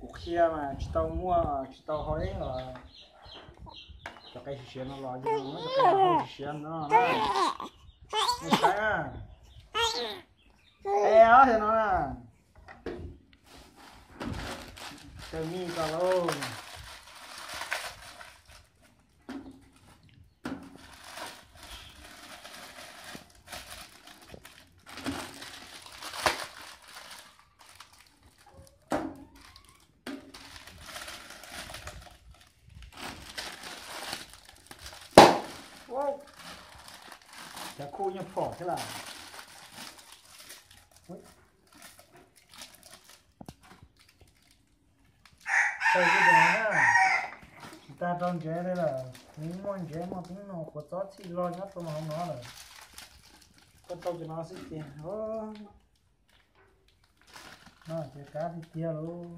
Kuv qhia mas tsis tau muaj, tsis tau hau ib los. Cov qe siav siav no los yog cov qe hau siav siav no na. Nej saib na. Qe os, yog no na. Kaw mij ko lauj. Cov khuj nyuag phom thiab lawm. Tau li no na, tsis tas rau ntsev li lawm, nws muaj ntsev muaj teeb no, quav txob txhij loj nyob rau hauv no lawm. Koj tau cov no xwb ces, no ces qab tiag tiag lauj.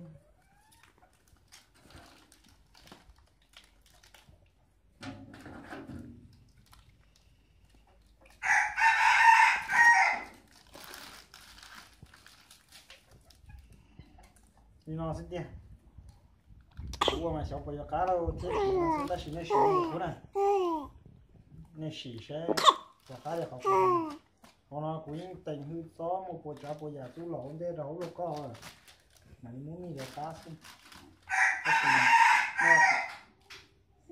Li no xwb tiag. Kuv ua mas xyov puas yuav qab lauj thiab, tab sis nej sim ua kuv na, nej sim saib puas qab li qhov kuv. Qhov no kuv yeej teem hwj txob muaj puas tsav puas yam tub los ua ntej rau hauv lauj koj, mam li muab mij rau qab xwb. Tab sis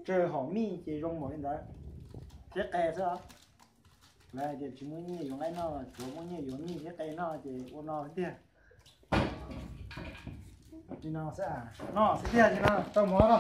tsawg hom mij ces zoo npaum li ntawd, thiab qe xwb os. Lawv hais tias tsis muaj nyiaj yuav nqaij noj, tsuav muaj nyiaj yuav mij thiab qe noj ces ua no xwb tiag. Li no xwb, noj xwb tiag li no, tau mov no.